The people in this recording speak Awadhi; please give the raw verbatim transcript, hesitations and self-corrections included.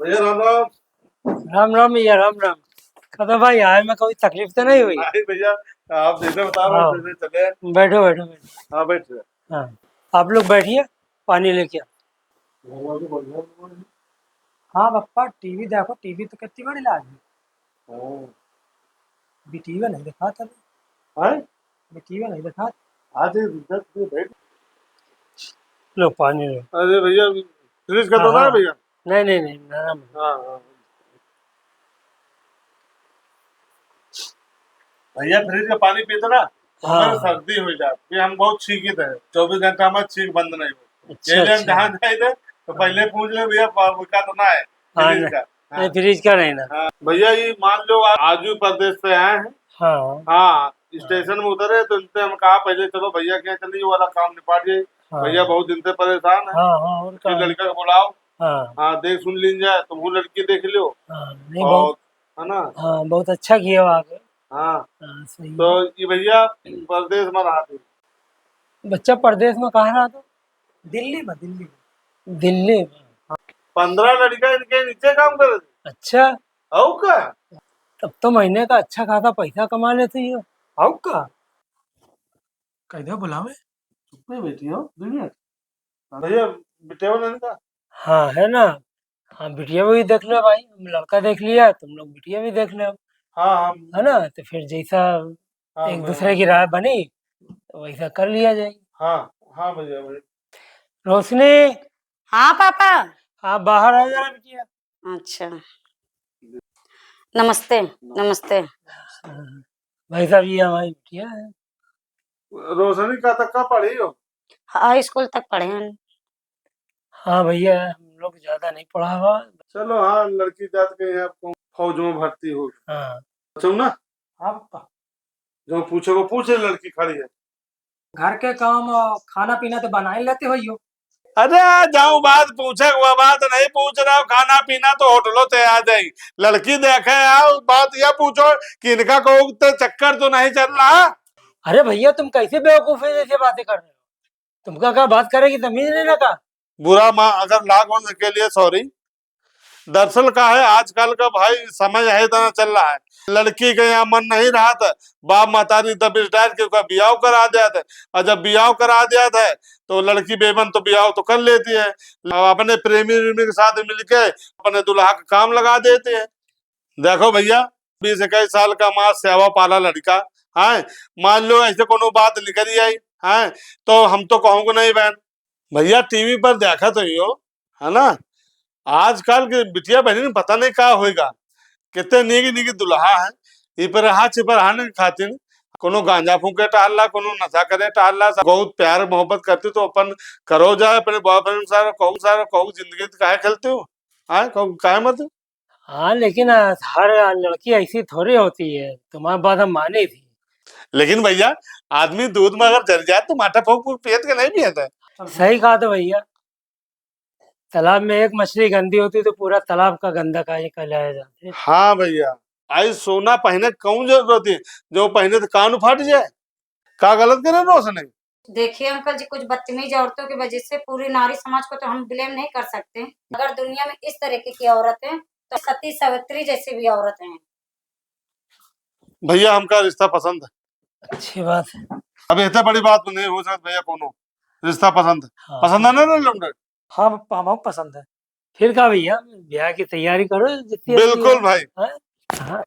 भैया राम राम। राम राम भैया, राम राम। कहता भाई, आए में कोई तकलीफ तो नहीं हुई? नहीं भैया, आप जैसे बता रहे हो, हाँ। वैसे चले। बैठो, बैठो, बैठो। हाँ, बैठ रहे। हाँ, आप लोग बैठिए, पानी लेके आओ। हाँ पप्पा, टीवी देखो, टीवी तो कितनी बड़ी लागी। हाँ। बिटिया नहीं दिखात अभी। हैं? बिटिया नहीं दिखात। आज ये दस दिन बैठ। लो पानी लो। अरे भैया, फ्रिज का तो हाँ, ना है हाँ। भैया? नहीं, नहीं, नहीं, नरम है। हाँ, हाँ। भैया, फ्रिज का पानी पीते ना, तो हाँ। हमारे सर्दी हो जाती है। हम बहुत छींकित है, चौबीस घंटा में छींक बंद नहीं हो। अच्छा, ये लिए हम अच्छा। जहाँ जाए थे, तो हाँ। पहले पूछ ले, "भैया, पा-, का तो ना है हाँ, फ्रिज नहीं। का?" हाँ। नहीं, फ्रिज का नहीं ना। हाँ। भैया, ये मान लो, आप आजू परदेश से आए हैं। हाँ। हाँ, हाँ। स्टेशन में उतरे, तो इनसे हम कहा, "पहले चलो भैया के यहाँ चलिए, ये वाला काम निपट जाए।" हाँ। भैया बहुत दिन से परेशान है। हाँ, हाँ, और फिर का? लड़का को बुलाओ। हाँ। हाँ, देख सुन लीन जाए, तुम वो लड़की देख लो। हाँ, नहीं, और, बहुत, है ना? हाँ, बहुत अच्छा किया हो आप। हाँ। हाँ, सही तो है। ये भैया परदेश में रहा थे। बच्चा परदेश में कहाँ रहा था? दिल्ली में, दिल्ली में। दिल्ली में? हाँ। पन्द्रह लड़का इनके नीचे काम करे थे। अच्छा। और का? तब तो महीने का अच्छा खासा पैसा कमा लेते ही हो। और का? कैसे बुलावे? चुप्पे बैठी हो, दो मिनट। हाँ भैया, बिटिया वाला इनका? हाँ, है ना। हाँ, बिटिया भी देख लो भाई, हम लड़का देख लिया, तुम लोग बिटिया भी देख लो। हाँ, हाँ। है ना, तो फिर जैसा हाँ, एक मैं दूसरे की राय बनी, तो वैसा कर लिया जाए। हाँ, हाँ भैया, भैया। रोशनी। हाँ पापा। आप बाहर आ जाना बिटिया। अच्छा। नमस्ते, नमस्ते। हाँ, भाई साहब, ये हमारी बिटिया है। रोशनी का तक का पढ़ी हो? हाई स्कूल तक पढ़े हैं। हाँ भैया, हम लोग ज्यादा नहीं पढ़ा हुआ। चलो, हाँ, लड़की जात के यहाँ फौज में भर्ती हो। हाँ। अच्छा ना? हाँ पापा। जो पूछे वो पूछे, लड़की खड़ी है। घर के काम और खाना पीना तो बना ही लेते हो यो। अरे, जाऊं बात पूछे, वो बात नहीं पूछ रहा हूँ, खाना पीना तो होटलों से आ जाई। लड़की देखे आओ, बात यह पूछो कि इनका को तो चक्कर तो नहीं चल रहा। अरे भैया, तुम कैसे बेवकूफी जैसे बातें कर रहे हो? तुमका का बात करे की तमीज नहीं ना का? बुरा मा-, अगर लाग हो उनके लिए सॉरी। दरअसल का है, आजकल का भाई समय यही तरह चल रहा है, लड़की के यहाँ मन नहीं रहा था, बाप महतारी तब रिटायर के ओकर बियाह करा दिया था, और जब बियाह करा दिया था तो लड़की बेमन तो बियाह तो कर लेती है, अब अपने प्रेमी प्रेमी के साथ मिलके अपने दुल्हा का काम लगा देते हैं। देखो भैया, बीस इक्कीस साल का माँ सेवा पाला लड़का है, मान लो ऐसे कोनो बात निकल आई है तो हम तो कहूँगा नहीं बहन। भैया टीवी पर देखा तो ही हो, है ना, आजकल के बिटिया बहनी पता नहीं का होएगा, कितने नीक नीक दुल्हा है, इपरहा चिपरहा के खातिर कोनो गांजा फूके टहल ला, कोनो नशा करे टहल ला, बहुत प्यार मोहब्बत करते तो अपन करो जाए अपने बॉयफ्रेंड सारे कहू सारे कहू जिंदगी काहे खेलते हो, आए कहू काहे मत। हाँ, लेकिन, आ, हर लड़की ऐसी थोड़ी होती है, तुम्हारी बात हम माने थी। लेकिन भैया, आदमी दूध में अगर जल जाए तो माठा फूंक फूंक पियत के नहीं पियत है। सही कहा तो भैया, तालाब में एक मछली गंदी होती तो पूरा तालाब का गंदा का ही कहलाया जाता है। हाँ भैया, आई सोना पहने कौन जरूरत है, जो पहने तो कान फाट जाए, का गलत करे रोशनी? देखिए अंकल जी, कुछ बदतमीज औरतों की वजह से पूरी नारी समाज को तो हम ब्लेम नहीं कर सकते। अगर दुनिया में इस तरीके की औरत है तो सती सावित्री जैसी भी औरत हैं। भैया, हमका रिश्ता पसंद है। अच्छी बात है। अब इतने बड़ी बात नहीं हो सकती भैया, कोनो रिश्ता पसंद है। हाँ। पसंद है ना, ना लौंडे? हाँ, पप्पा, हमको पसंद है। फिर का भैया, ब्याह की तैयारी करो, जितनी जल्दी बिल्कुल हो। भाई। हाँ? हाँ।